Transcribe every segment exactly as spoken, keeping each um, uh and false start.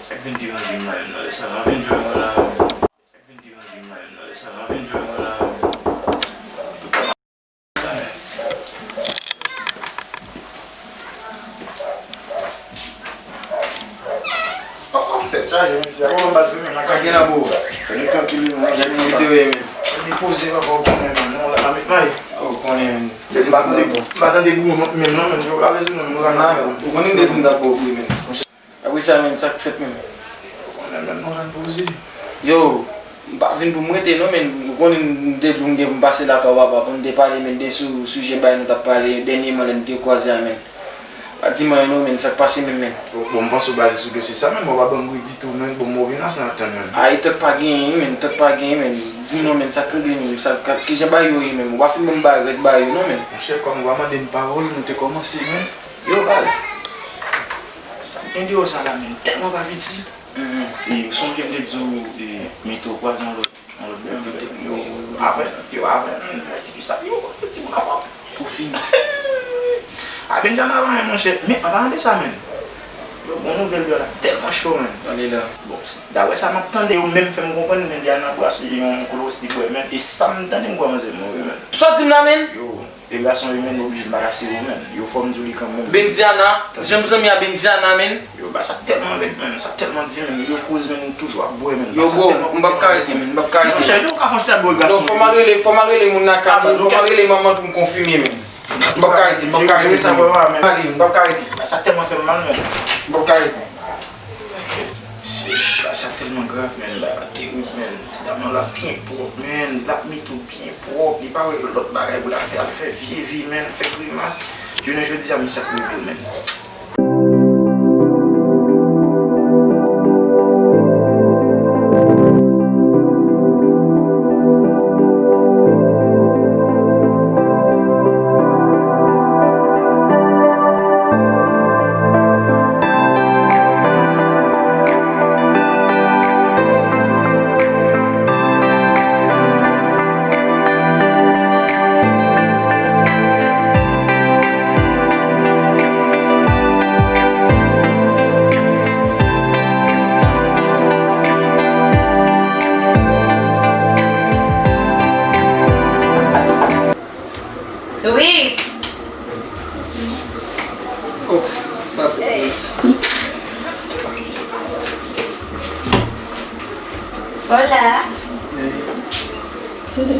Sa k vin deranje m la menm nan lè sa la, vin jwe mwen la menm. Sa k vin deranje m la menm nan lè sa la, vin jwe mwen la menm. Oh, oh, tèt chaje, mesye. Oh, baz, vin nan kay. Gen nan bo. Fè nou trankil, wi, man. Jan ti te ye, men. Fè nou poze, papa, ou konnen, man. Non, la, la, met may. Ou konnen, men. M pa tande, m pa tande gwo menm, non, men. Yo, la, vle sou nou, nou la, non. Ou konnen m te di m t ap ba w pri, men. Apre sa, men, sa k fèt, men? Ou konnen, men, nou la, poze. Yo, m pa vin pou m rete, non, men. Ou konnen, m te di w m gen pou m pase lakay w, papa, pou n te pale, men, de sou sijè bay nou t ap pale dènyèman lè n te kwaze a, men. Pa di m anyen non, men, sa k pase menm, men? Bon, bon, m panse w baze sou dosye sa, men, ou pa ban m ri ditou, men, bon, m vin la san atann, men. Ay, tèt pa genyen, men, tèt pa genyen, men. Di m non, men, sa k regle, men, sa k, kijan bagay yo ye, men? Ou pa fin ban m ba, rès bagay yo, non, men. Monchè, kòm ou pa mande m pawòl, nou te kòmanse, men. Yo, baz. Sa k gen deyò sa la, men, tèlman pa piti. E, ou sonje m te di w, e, Mito kwaze yon lòt. Yon lòt bèl ti bèl. Yo, yo, yo, avè, yo, avè, men, ti fi sa, yo, yo, ti moun anfòm. Pou fini. A, Benjana pa anyen, monchè. Men, an palan de sa, men. Yo, bon nouvèl yo la, tèlman cho, men. Ann li la. Bon, si, daprè sa m ap tande, yo menm fè m konprann, Benjana bwase yon kolo si bwè, men. E sa m tande, m kòmanse mouri, men. Sa w di m la, men? Yo. E gason yo, men, oblije m pa ka sere w, men. Yo fò m di w li kanmenm. Bendiana, janm zanmi a Bendiana, men. Yo, ba sa tèlman rèd, men, sa tèlman di, men. Yo koz, men, toujou ap bwè, men. Yo, bro, m p ap ka rete, men, m p ap ka rete. Monchè, yo ka fè yon ti tablo gason. Non, fò m al rele, fò m al rele moun nan kay, fò m al rele manman pou m konfime, men. M p ap ka rete, m p ap ka rete, zanmi. M p ap ka rete. Sa tèlman fè m mal, men. M p ap ka rete. Se, bagay sa tèlman grav, men, bagay la terib, men. Ti dam nan, l ap byen pwòp, men. L ap mete w byen pwòp. Li pa wè lòt bagay pou l ap fè. Al fè vye vi, men. Fè grimas. Jounen jodi a, men sa k rive l, men. Wi. Oh, sa te. Hola. Hey.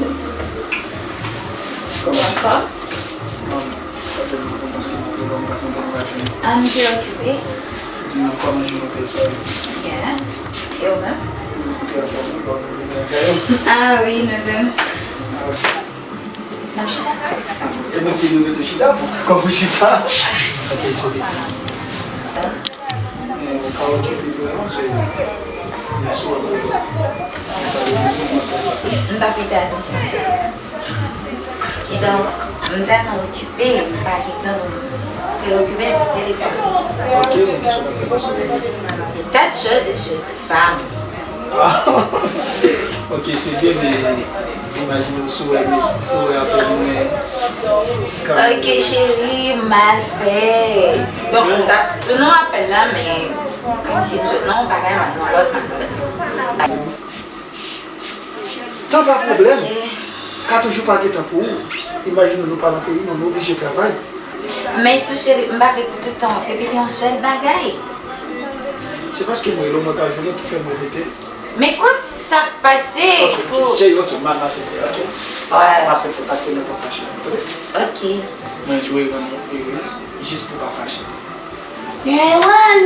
Kòman? Anfòm? Bon, sa te yon fò paske mwen te bon, mwen pa konn mwen pa jwenn. Ah, m te okipe. Di mwen kòman jounen te ye? Byen. E ou menm? Mwen te anfòm, wi, bon, mwen te anfòm. Ah wi, nou menm. Ah wi. N ap chita. E mwen ki nou mete chita, bon, kòm ou chita. Ok, se byen. Men ou ka okipe vrèman, se, men si w ap rele, ou pa bezwen mwen fè sa. M pa prete atansyon. Kidonk, m tèlman okipe, m pa gen tan pou m preokipe m telefòn. Ok, men kisa w t ap fè pandan w te okipe? Des tas de choses, des tas de choses de femmes. Ah, ok, se byen, men imajine w si w wè, si w wè apèl mwen. Ok, cheri, m al fè. Donk, m t ap tounen apèl la, men kòmsi m sot nan yon bagay, m al nan lòt, m al nan lòt. Tan pa pwoblèm. Ka toujou pa gen tan pou ou. Imajine w, nou pa nan peyi nou, nou oblije travay. Men tou cheri, m pa vle pou tout tan w ap repete yon sèl bagay. Se paske m rele w, mwen pa jwenn ou ki fè m repete. Men kote sa k pase pou... Ok, cheri, ok, m al nan sèkè, ok? Wi. M al nan sèkè paske nou pa fache, tande? Ok. Mwen dwe rann ou erez, jis pou pa fache.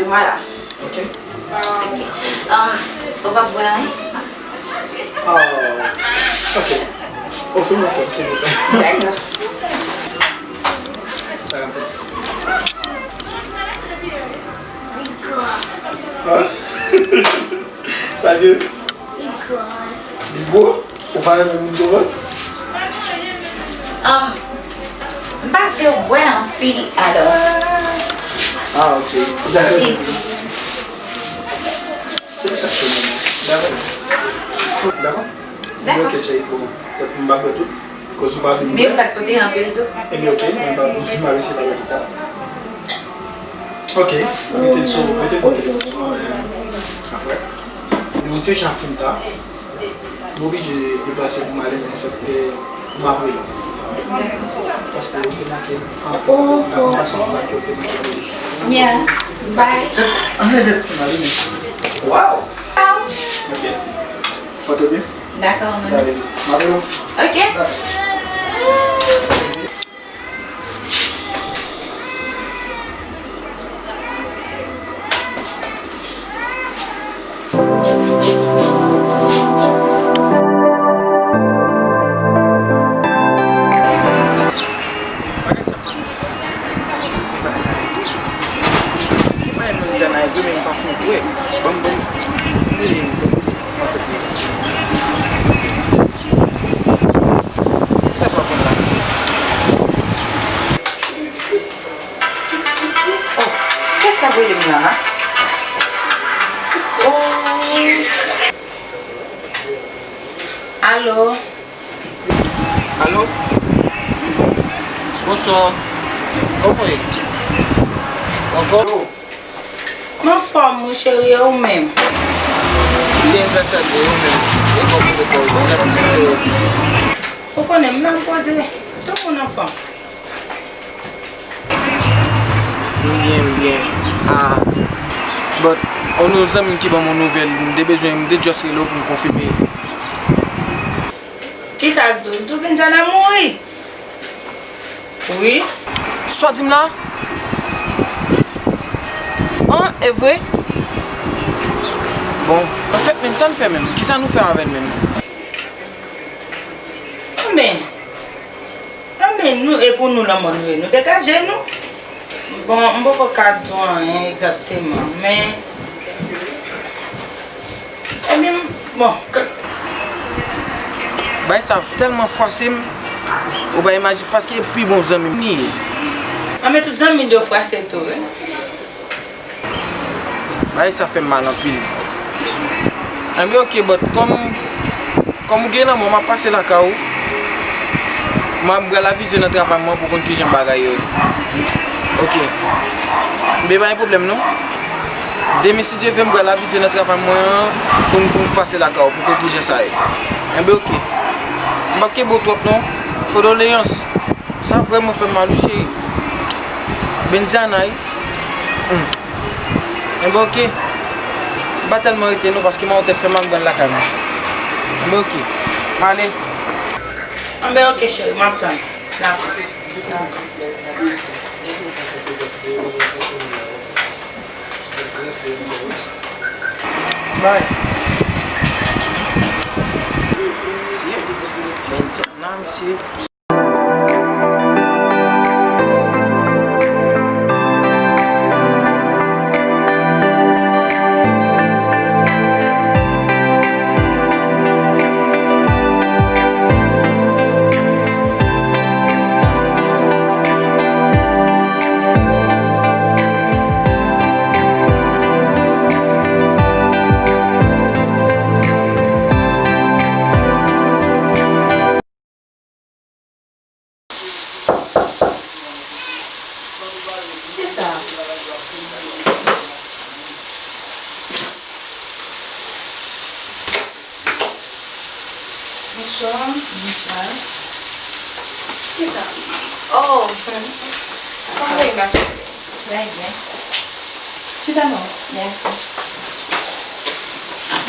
Vwala. Ok. Ok. Um, ou p ap bwè anyen? Ah, ok. Ofri mwen tè, silvouplè. Dakò. Sa k ap fèt? Ah? Sa k gen? Li gwo. Ou pa renmen moun gwo vant? Um, m pa vle w bwè anpil, alò. Ah, ok. Dakò. Se pou sa k fè m. Dakò. Dakò? Dakò. Ok, cheri, bon. M pa bwè tout. Koz ou pa vin bwè. Men m pa t pote anpil tou. Ebyen, ok. Mwen pa, m pa resi pa bwè tout, a. Ok. Mete l sou, mete l kote. Apre, nou te jan fin ta, nou oblije deplase pou m ale, men se te m ap rele w. Paske ou te manke m anpil. Oh, oh, oh. Sa ke ou te manke m. Yeah. Bye. Se, ann leve pou n ale, men. Wow! Ok. Pote byen. Dakò, men. Gade, m ap rele w. Ok. Dakò. Bagay sa pa bon, sa. Bagay sa rive. Èske pa yon moun di anay vre, men m pa fin kwè. Ban m, ban m, m rele, m rele. Mwen kote. Sa pa bon la. Oh, kiyès k ap rele m la, a? Oh. Alo? Alo? Bonswa. Kòman w ye? Anfòm? M anfòm, wi, cheri, e ou menm? Byen, gras a Dye, e ou menm? E kòman w ye, kòman w ye? Aktivite yo? Ou konnen, m nan poze. Tout moun anfòm. M byen, m byen. Ah. But, on yon zanmi m ki ban m yon nouvèl, m te bezwen, m te just rele w pou m konfime. Kisa l di w? L di w Benjana mouri? Wi. Sa w di m la? An, e vre? Bon, anfèt, menm sa n fè menm. Kisa nou fè avè l menm? Anben, anben, nou, e pou nou lanmò nou ye, nou degaje nou. Bon, m poko ka di w anyen egzakteman, men, ebyen, bon, k- Bagay sa tèlman fwase m, ou pa imajine, paske e pi bon zanmi m li ye. Anben, tout zanmi l yo fwase tou, wi. Bagay sa fè m mal anpil. Enben, ok, but kòm, kòm ou gen lanmò, m ap pase lakay ou. M a, m pral avize nan travay mwen pou konn kijan bagay yo ye. Ok. Enben, pa gen pwoblèm, non. Demen, si Dye vle, m pral avize nan travay mwen an pou m, pou m pase lakay ou, pou konn kijan sa ye. Enben, ok. M p ap kenbe w twòp, non. Kondoleyans. Sa vrèman fè m mal, wi, cheri. Bendiana, wi. Hmm. Enben, ok. M pa tèlman rete, non, paske m wè tèt fè mal, m pral lakay mwen. Enben, ok. M ale. Enben, ok, cheri, m ap tann. Dakò. Dakò. Bye. Mesye, Bendiana, mesye. Kisa? Bonswa. Bonswa. Kisa? Oh, kòman w ye, ma chérie? Trè byen. Chita non. Mèsi.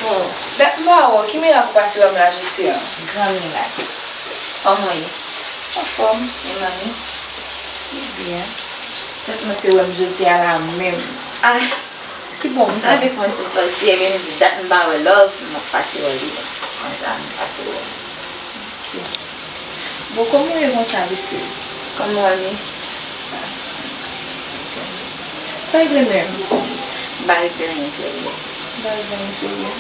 Bon, dat m pa wè w, ki mirak ou pase wè m la jodi a? Gran mirak. Kòman w ye? Anfòm. E manmi? Li byen. Tèt mwen se wè m jodi a la menm. Ah, ki bon m fè? M ta vle fè yon ti sòti, ebyen m di dat m pa wè Love, m ap pase wè li. Konsa m pase wè l. Ok. Bon, kòman w ye konsa, mesye? Kòman w ye? Ah, cheri. Sa regle menm? M pa regle anyen, serye. M pa regle anyen, serye.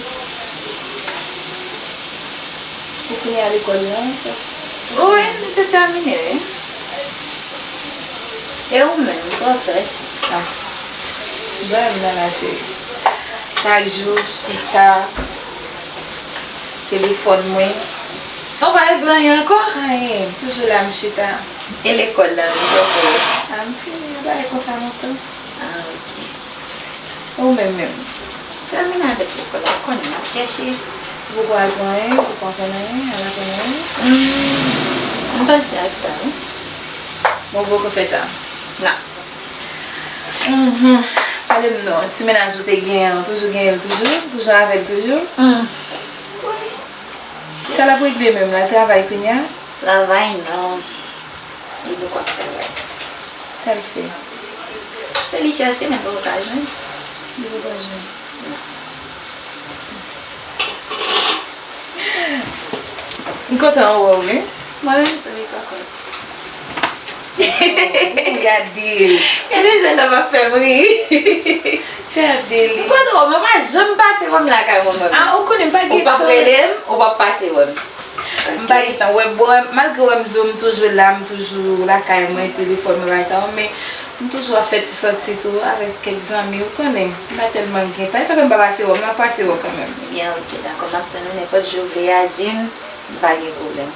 Ou fini al lekòl la, sa? Wi, m te tèmine, wi. E ou menm, sa w fè? Ah, m pa menm nan la, cheri. Chak jou, chita. Telefòn mwen. Ou pa regle anyen ankò? Anyen, m toujou la, m chita. E lekòl la, menm jan pou ou? A, m fini, m pa gen konsa lontan. Ah, ok. Ou menm menm? Tèmine avèk poko la, ou konnen m ap chèche. Ou poko al pran anyen, ou poko al pran anyen, al pran anyen. Hmm, m panse ak sa, wi. Bon, ou poko fè sa. Non. Mhm. Pale m non, ti mennaj ou te genyen an, toujou genyen l toujou? Toujou avè l toujou? Hmm. Wi. Sa l ap regle menm la, travay kounye a? Travay non. Li poko ap travay. Sa l fè? Fè li chèche, men poko ka jwenn. Li poko jwenn. M kontan wè w, wi. Mwen menm tou, li poko. Gade l. Gade jan l ap fè m ri. Gade li. M kontan wè w, mwen pa janm pase wè m lakay mwen, mwen. Ah, ou konnen m pa gen tan. Ou p ap rele m, ou p ap pase wè m. M pa gentan wè, bon, malgre wè m di w m toujou la, m toujou lakay mwen, telefòn mwen, bagay sa yo, men m toujou ap fè ti sòti tou avèk kèk zanmi, ou konnen, m pa tèlman gen tan. E sa fè m pa pase wè w, m ap pase wè w kanmenm. Byen, ok, dakò, m ap tann ou nenpòt jou w vle a, di m, m pa gen pwoblèm.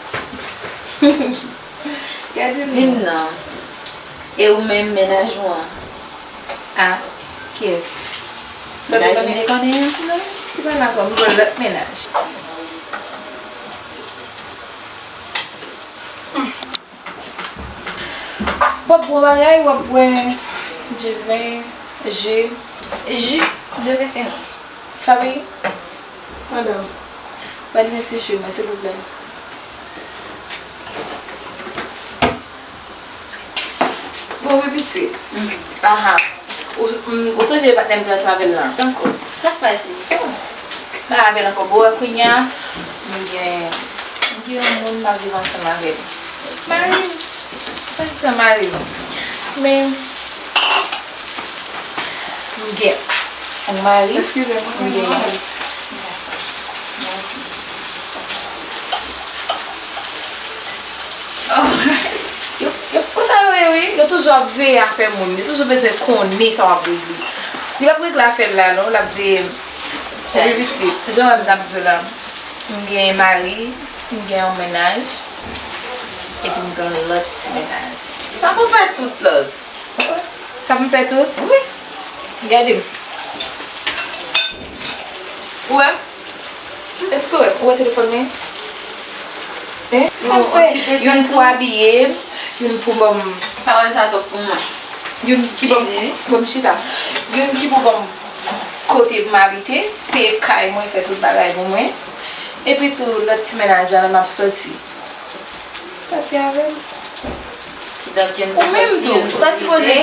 Gade m. Di m non. E ou menm, mennaj ou an? Ah, kiyès? Sa w te konnen? Mennaj ou te konnen an? Non, se pa la ankò, m gen lòt mennaj. W ap bwè bagay, w ap bwè diven, ji. Ji de preferans. Fabi? Madanm. Ba li yon ti ji mwen, silvouplè. Bon, wi, pitit. Mhm. Aha. Ou, m, ou sonje patnè m te ansanm avè l lan? Tankou. Sa k pase? Oh. Pa avè l ankò. Bon, wè kounye a, m gen, m gen yon moun m ap viv ansanm avè l. Mari m. Swadizan mari m. Men, m gen yon mari. Eskize m, m gen yon. Mèsi. Oh, yo, yo, konsa yo ye, wi. Yo toujou ap veye afè moun. Yo toujou bezwen konnen sa w ap regle. Li p ap regle afè l la, non. L ap veye. Jan w ap di w la. M gen mari, m gen yon mennaj, epi m gen yon lòt ti mennaj. Sa pou fè tout, love. Sa pou m fè tout? Wi. Gade m. Ou wè m? Èske ou wè m? Ou wè telefòn mwen? Hein? Sa m fè? Youn pou abiye m, youn pou ban m. Pawòl sa twòp pou mwen. Youn ki ban m, ban m chita. Youn ki pou ban m kote pou m abite, peye kay mwen, fè tout bagay pou mwen. Epi tou, lòt ti mennaj la, lè m ap sòti. Sòti avè m. Kidonk, youn pou sòti, youn pou drive. Ou menm tou, ou ta sipoze.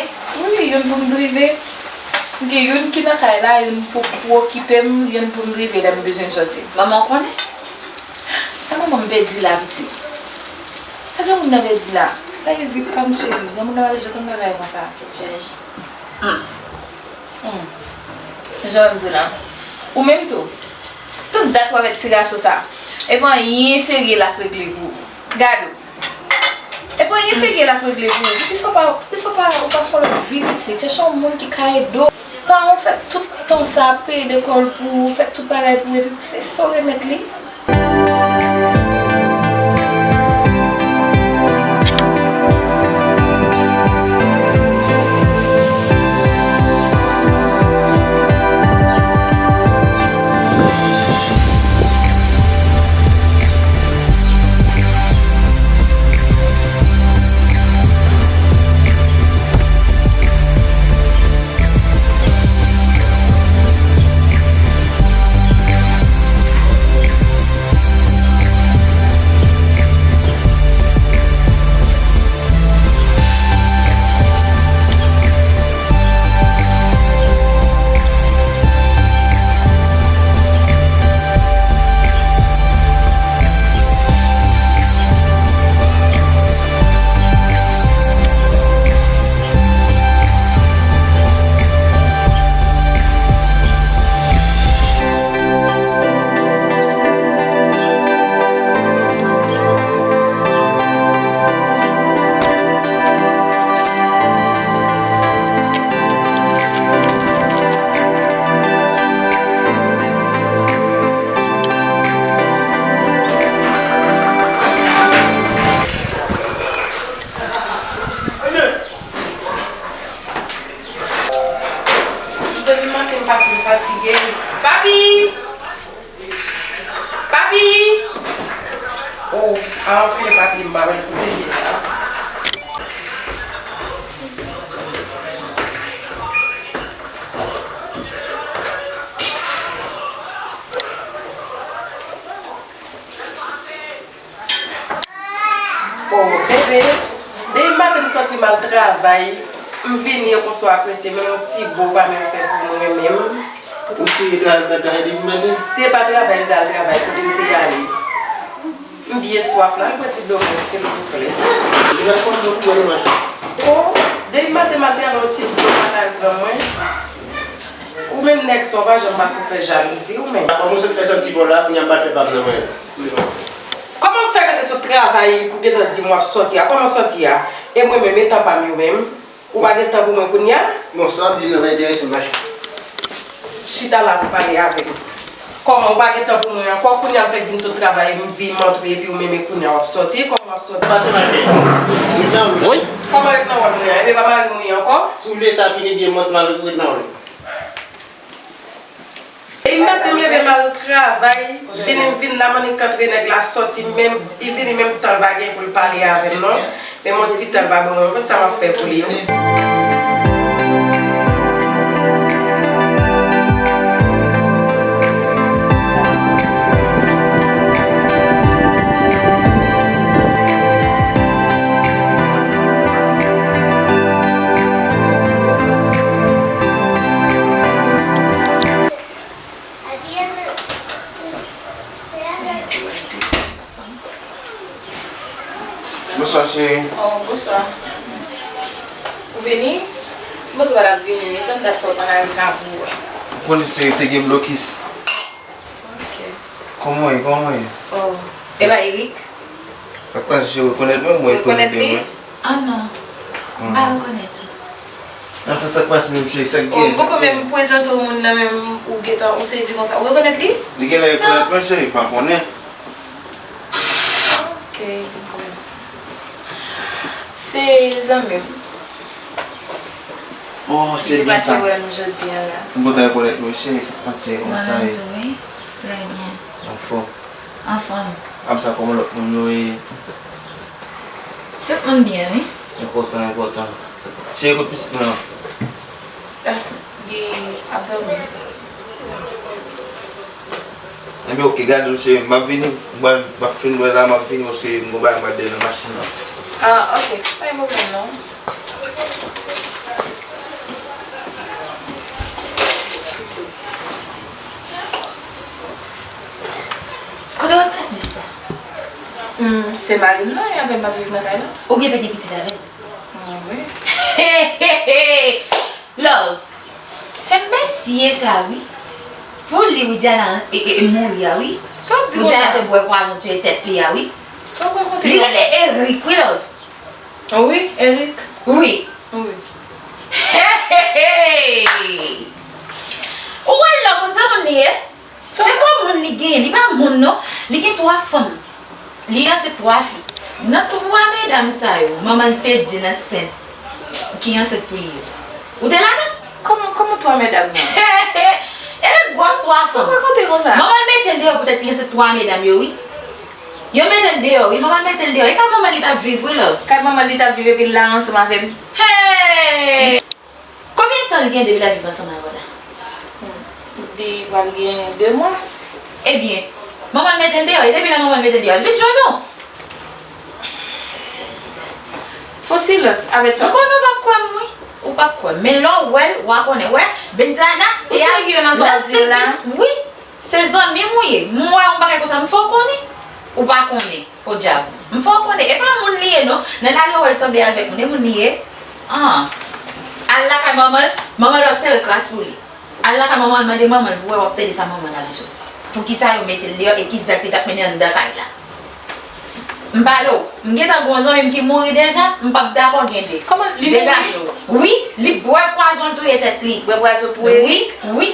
Wi, youn pou m drive. M gen youn ki nan kay la, youn pou, pou okipe m, youn pou m drive lè m bezwen sòti. Manman w konnen? Sa manman m pèdi la, pitit? Sa granmoun nan pèdi la? Sa ye vi pa m, cheri. Granmoun nan pa bezwen konn bagay konsa. Tèt chaje. Hmm. Hmm. Jan w di la. Ou menm tou. Tout dat w avèk ti gason sa. E pa anyen serye l ap regle pou ou. Gade w. E pa anyen serye l ap regle pou ou. Poukisa w pa, poukisa w pa, ou pa fè yon lòt vi pitit? Chèche yon moun ki ka ede w. Paran w fè tout tan sa ap peye lekòl pou ou, fè tout bagay pou ou, epi se sa w remèt li. Depi maten m pati, m fatige. Papi! Papi! Oh, a antre papi, m pa wè l kote l ye la. Oh, bebe, depi maten m sòti m al travay, m vini yo konswa apresye, menm yon ti bo pa menm fè pou mwen menm. Ou sou travay, travay depi maten? Se pa travay m t al travay, kote m te ale? M byen swaf la, al pran ti dlo mwen, silvouplè. Li pa konn dlo pou mwen, non, machan. Oh, depi maten m al travay, yon ti dlo pa t al pran mwen. Ou menm nèg sa, w pa janm pa sou fè jalouzi, ou menm. Kòman w sot fè santi bon la, kounye a m pa fè pa m nan mwen. Kòman m fè rete sot travay pou gentan di m w ap sòti a? Kòman sòti a? E mwen menm, e tan pa m yo menm? Ou pa gen tan pou mwen kounye a? Bon, sa w ap di m nan pa enterese m, machan. Chita la pou pale avè m. Kòman ou pa gen tan pou mwen ankò? Kounye a m fèk vin sot travay, m vin m antre, epi ou menm e kounye a w ap sòti. Kòman w ap sòti? Pase machan. Wi. Kòman ret nan wòl mwen an? Epi pa mari mwen ye ankò? Si w vle sa fini byen, m ansanm avèk ou ret nan wòl. E maten m leve m al travay, vini m vin la, m annik antre nèg la sòti, menm, li vini menm tan l pa gen pou l pale avè m non. Menm yon ti tan l pa ban mwen, m konn sa m ap fè pou li wi. Bonswa, cheri. Oh, bonswa. Ou vini? M panse w pa t ap vini, wi. Tann dat sa w t nan lari sa pou ou wè. Ou konnen, cheri, te gen blokis. Ok. Kòman w ye? Kòman w ye? Oh. E pa Eric? Sa k pase, cheri, ou rekonèt mwen? Mwen tou, rekonèt li? Ah non. M pa rekonèt ou. Nan sans sa k pase menm, cheri, sa k gen? Oh, m poko menm prezante w moun nan menm, ou gentan, ou sezi konsa. Ou rekonèt li? Li genlè rekonèt mwen, cheri, pa konnen. Ok, m konprann. Se zanmi m. Oh, se byen sa. Li te pase wè m jodi a la. M kontan rekonèt mwen, cheri, sa k pase konsa? Mwen menm tou, wi. Trè byen. Anfòm. Anfòm. Apre sa, kòman lòt moun yo ye? Tout moun byen, wi. Enpòtan, enpòtan. Cheri, kot pitit mwen an? Ah, li ap dòmi. Enben, oke, gade m, cheri, m ap vini. M pral, m ap fin bwè la, m ap vini, paske m gon bagay m pral dèyè nan machin nan. Ah, oke, pa gen pwoblèm, non. Kote w ap met mesye sa? Hmm, se mari m nan, e avè l m ap viv nan kay la. Ou gentan gen pitit avè l? Ah, wi. Love, se mesye sa, wi. Pou li, Widiana, e, e, e mouri a, wi. Sa w ap di konsa? Widiana te bwè pwazon tiye tèt li a, wi. Sa w rakonte la? Li rele Eric, wi, love. Ah, wi, Eric. Wi. Wi. Hey, hey, hey! Ou wè l la, ou konn sa moun li ye? Se pa moun li genyen, li pa moun non. Li gen twa fanm. Li ansent twa fi. Nan twa medam sa yo, manman l te di l ansent, ki ansent pou li yo. Ou te ladan? Kòman, kòman twa medam nan? E gwòs twa fanm. Sa w rakonte konsa? Manman l mete l deyò poutèt li ansent twa medam yo, wi. Yo mete l deyò, wi. Manman l mete l deyò. E kay manman l li t ap viv, wi, love. Kay manman l li t ap viv epi l la ansanm avè m. Hey! Konbyen tan li gen depi l ap viv ansanm avè w la? Hmm. Li pral gen de mwa. Ebyen, manman l mete l deyò, e depi lè manman l mete l deyò, l vin jwenn ou? Fò silans avèk sa. M konnen w p ap kwè m, wi. Ou p ap kwè m. Men lè w wè l, w a konnen. Wè, Benzana, ou serye nan sa w ap di yo la? Wi. Se zanmi m ou ye. M wè yon bagay konsa, m fè w konnen. Ou pa konnen. Podyab. M fè w konnen. E pa moun li ye, non. Nan lari, w wè l sanble avèk moun. E moun li ye? An. Al lakay manman l. Manman l ap sere kras pou li. Al lakay manman l, mande manman l pou wè w ap tande sa manman l ap di w. Poukisa yo mete l deyò e ki zak li t ap mennen anndan kay la. M pale w. M gentan gen yon zanmi m ki mouri deja, m p ap dakò gen de. Kòman li mouri? Degaje w. Wi, li bwè pwazon l touye tèt li. Bwè pwazon pou Eric? Wi, wi.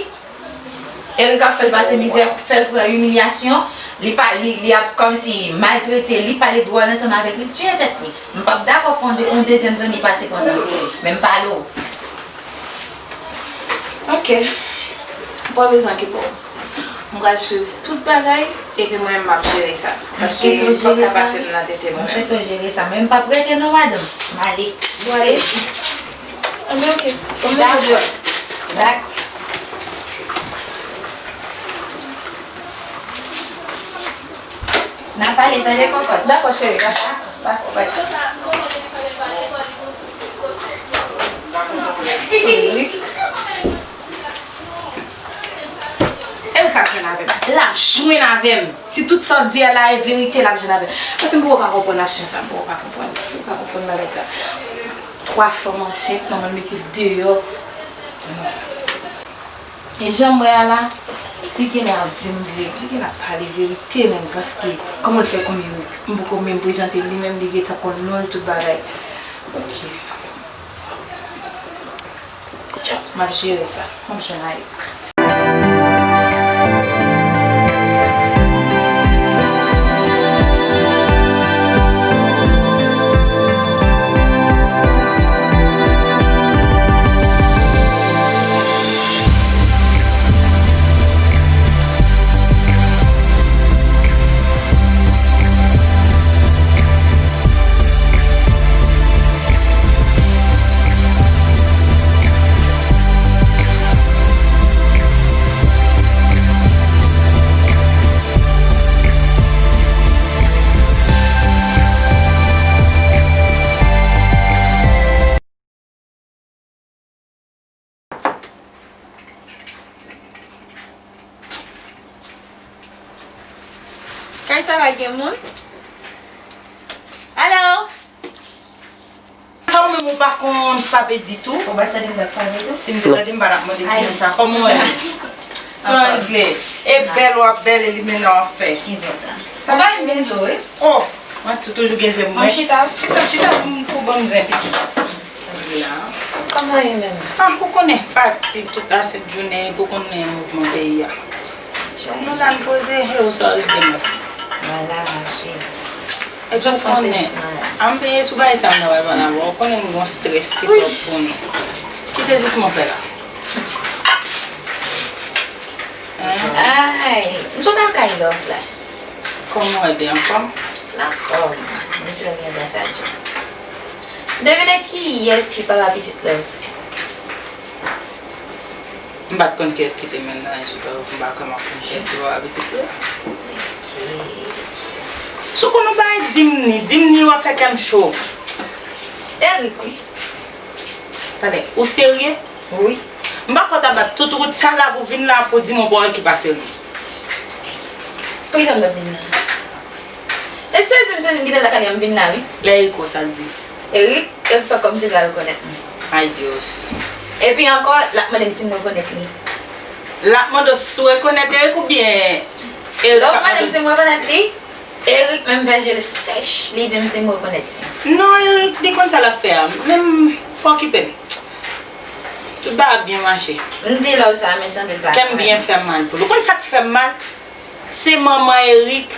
Eric ap fè l pase mizè, fè l pran imilyasyon, li pa, li, li ap kòmsi maltrete l, li pale dwòl ansanm avèk li, l tiye tèt li. M p ap dakò fè yon de-, yon dezyèm zanmi pase konsa. Men m pale w. Ok. Ou pa bezwen okipe w. M pral swiv tout bagay, epi mwen menm m ap jere sa. Paske m p ap ka pase m nan tete mwen menm. M swete w jere sa, men m p ap rete non, madanm. M ale. Ou ale? Sezi. Enben, oke. Bon, m mete w deyò. Dakò. N a pale, tande, kòkòt. Dakò, cheri, dakò. Dakò, bye. Erika ap jwenn avè m. L ap jwenn avè m. Si tout sa w di a la e verite, l ap jwenn avè m. Paske m poko ka konprann aksyon sa. M poko ka konprann. M poko ka konprann bagay sa. Twa fanm ansent, manman l mete l deyò. E jan m wè a la, li genlè ap di m vre, li genlè ap pale verite menm, paske kòman l fè konn Eric? M poko menm prezante l, li menm li gentan konn non l, tout bagay. Ok. M ap jere sa, m ap jwenn Eric. Kay sa va gen moun? Alo? Sa ou menm ou pa konn frape ditou? Ou pa t tande m t ap frape tou? Si m te tande, m pa t ap mande ki moun sa. Kòman w ye? Sa w regle? E bèl w ap bèl, e li mennen w ap fè. Ki bò sa? Sa ou pa vin di w, wi. Oh! Mwen tou toujou gen zen mwen. Mwen chita. Chita, chita pou, pou ban m zen piti. Sa vle la. Kòman w ye menm? Ah, ou konnen fatig tout la sent jounen, pou konnen mouvman peyi a. Nou la n poze, hello, sa w regle mwen? Mwen la, mwen chita. Epi ou konnen, an m peye sou bagay sa m nan pral pale avè w. Ou konnen m gon strès ki twòp pou nou. Ki sezisman w fè la? Ay, m sot al kay Love la. Kòman w ye, anfòm? Anfòm, mwen trè byen, gras a Dye. Devine kiyès ki papa pitit Love? M pa t konn kiyès ki te mennaje Love, m pa kwè m ap konn kiyès ki papa pitit Love. Si w konn yon bagay, di m ni, di m ni, w ap fè kè m cho. Eric, wi. Tande, ou serye? Wi. M pa kwè w ta bat tout wout sa la pou vin la pou di m yon pawòl ki pa serye. Poukisa m t ap vin la? E sezi m, sezi m kite lakay li a, m vin la, wi. Lè Eric wè w, sa l di? Eric, Eric fè kòmsi l pa rekonèt mwen. Ay Dios. Epi ankò, l ap mande m si m rekonèt li. L ap mande w si w rekonèt Eric oubyen Eric ap mande w? Lè w mande m si m rekonèt li, Eric menm fè je l sèch, li di m si m rekonèt li. Non, Eric, li konn sa l ap fè a. Menm pa okipe l. Tout bagay ap byen mache. M di Love sa, men sanble l pa. Kè m byen fè mal pou l. Ou konn sa k fè m mal? Se manman Eric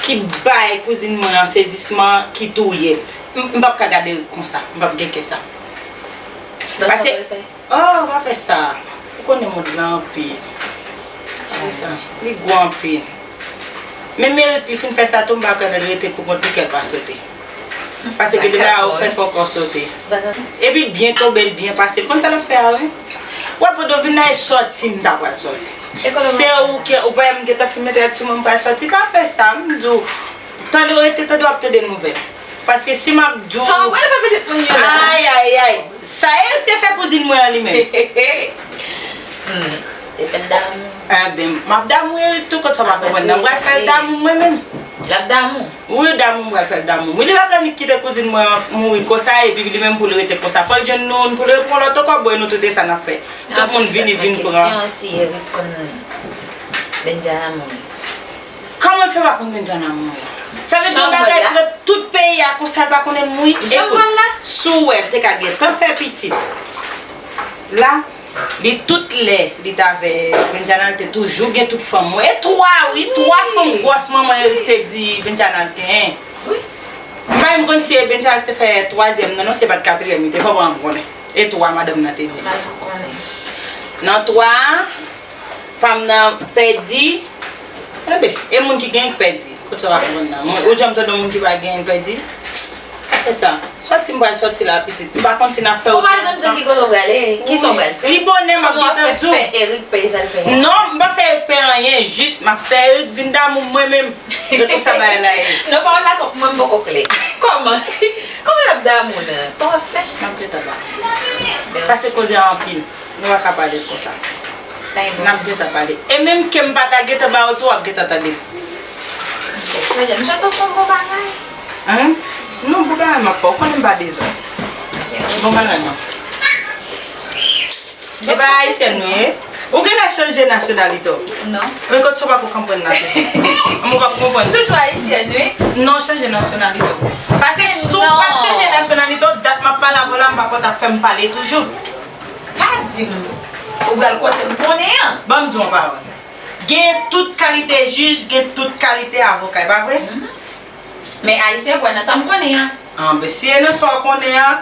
ki bay kouzin mwen an sezisman, ki touye l. M, m p ap ka gade Eric konsa. M p ap gen kè sa. Paske, oh, pa fè sa. Ou konnen mond lan anpil. Li gwo anpil. Menm Eric, li fin fè sa tou, m pa kwè l rete pou kont li, kè l pa sote. Paske gen de bagay ou fè, fòk ou sote. Epi l byen tonbe, l byen pase. L konn sa l ap fè a, wi. Wè, pandan w vin la, e sòti m ta pral sòti. Se ou ki, ou pa wè m gentan fin mete rad sou mwen, m pral sòti. Pa fè sa, m di w. Tande w rete, tande w ap tande nouvèl. Paske si m ap di w. Sa w pral fè pitit moun yo la? Ay, ay, ay. Sa Eric te fè kouzin mwen an li menm. Hmm. Te fè l damou. Enben, m ap damou Eric tou, kot sa w pa konprann nan. M pral fè l damou mwen menm. L ap damou. Wi, damou, m pral fè l damou. Wi, li pa ka annik kite kouzin mwen an mouri konsa, epi li menm pou l rete konsa. Fò l jwenn nou, pou l reprann lòt ankò, bon, e nou tout e sa n ap fè. Tout moun vini, vin pran. Kèsyon an si Eric konn Benjana mouri. Kòman l fè pa konn Benjana mouri? Sa vle di yon bagay pran tout peyi a konsa, l pa konnen l mouri? Ekout, si w wè l te ka gentan fè pitit la, li tout lè li t avè Benjana, l te toujou gen tout fanm mwen. E twa, wi, twa fanm gwòs manman Eric te di Benjana l genyen. M pa menm konn si e Benjana ki te fè twazyèm nan, non, se pa t katriyèm li te fè, m pa konnen. E twa, madanm nan te di. M pa konnen. Nan twa a, pa m nan pèdi. Enben, e moun ki genyen k pèdi. Kot sa w ap jwenn nan? Ou janm tande moun ki pa genyen pèdi? E sa. Sòti m pral sòti la, pitit. M pa konn si n ap fè operasyon. Ou pa janm di ki kote w prale, ki sa w pral fè? Pi bonè m ap gentan di w. Kòman w ap fè Eric peye sa l fè a? Non, m pa fè Eric peye anyen, jis m ap fè Eric vin damou m mwen menm. Se konsa bagay la ye. Non, pawòl la twòp, mwen m poko klè. Kòman? Kòman l ap damou nan? Kòman w ap fè? M ap gentan ba. Pase koze a anpil. Nou pa ka pale l konsa. N ap gentan pale. E menm ke m pa ta gentan ba w tou, w ap gentan tande l. Chanje, m swete w fè yon bon bagay. Hein? Non, bon bagay m ap fè. Ou konnen m pa dezòd. Bon bagay m ap fè. E pa ayisyèn nou ye? Ou genlè chanje nasyonalite w. Non. Men kot sa w pako konprann la toujou? Ou pako konprann? Toujou ayisyèn, wi. Non, chanje nasyonalite w. Paske si w pa t chanje nasyonalite w, dat m ap pale avè w la, m pa konn ta fè m pale toujou. Pa di m ou pral kote m konnen an. Ban m di w yon pawòl. Gen tout kalite jij, gen tout kalite avoka, e pa vre? Men ayisyen kwè nan sa m konnen an. Anben, si e nan sa w konnen an,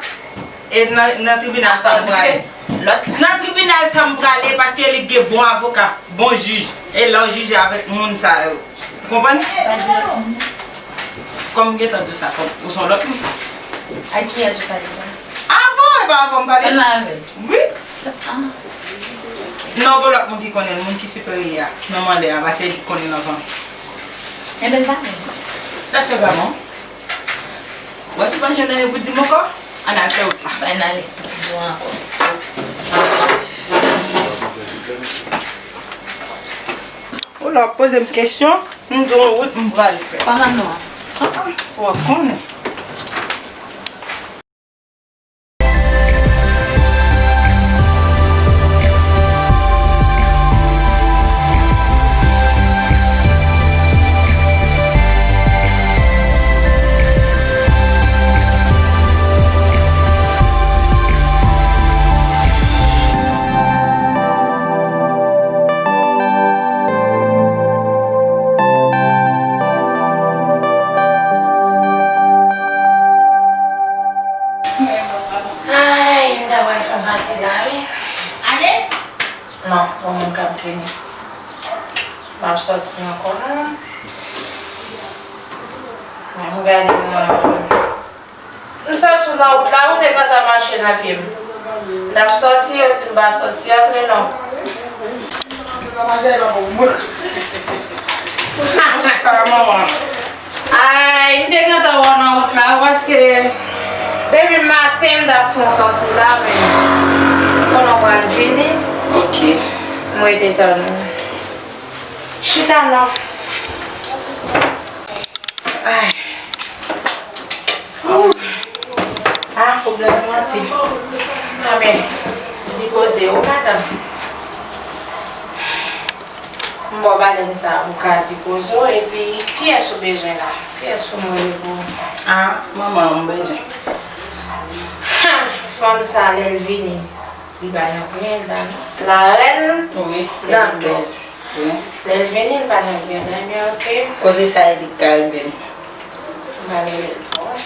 e nan, nan tribinal sa m prale. Nan tribinal sa m prale, paske li gen bon avoka, bon jij. E lè w jije avèk moun sa yo. Ou konprann? Pa di lòt moun sa. Kòm m gentan di w sa, kòm ou se yon lòt moun. Ak kiyès ou pale sa? Avan, e pa avan m pale. Sèlman avè l? Wi. Sa, ah. Non, gon lòt moun ki konnen l, moun ki siperyè a, nan mandè a, paske li konnen l anvan. Enben, l pa di m. Sa k fè pa bon? Wè, si w pa jwenn anyen pou di m ankò, ann al fè wout la. Ann ale, di w ankò. Ou la w ap poze m kesyon, m di w wout m pral fè. Kòman non? Ah, ah, w ap konnen. Ay, m ta pral fè pati la, wi. Ale? Non, gon moun k ap vini. M ap sòti ankò, non. Men m gade nan M santi w nan wout la, ou te gentan mache nan pye m. N ap sòti, yo di m pa sòti, antre non. Ay, m te gentan wè w nan wout la, paske depi maten m t ap fè yon sòti la, men m konnen w pral vini. Ok. M rete tann ou. Chita non. Ay. Ah, pwoblèm nou anpil. Ah, men, di koze w, madanm. M ba w balèn sa, ou ka di koze w, epi kiyès ou bezwen la? Kiyès pou m rele pou ou? Ah, manman, m bezwen. Ha! Fanm sa, lè l vini, li pa nan anyen la, non. La rèn nan tò. Wi. Lè l vini, l pa nan byen, nan byen, ok. Koze sa, e li k ka regle m. M pa rele l pou ou.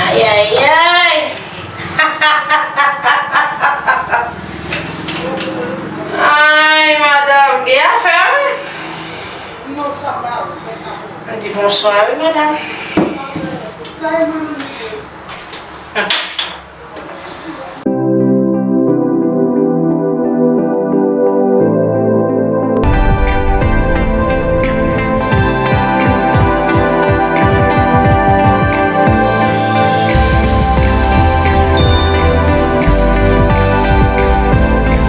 Ay, ay, ay! Ay, madanm, gen afè, wi. M di bonswa, wi, madanm.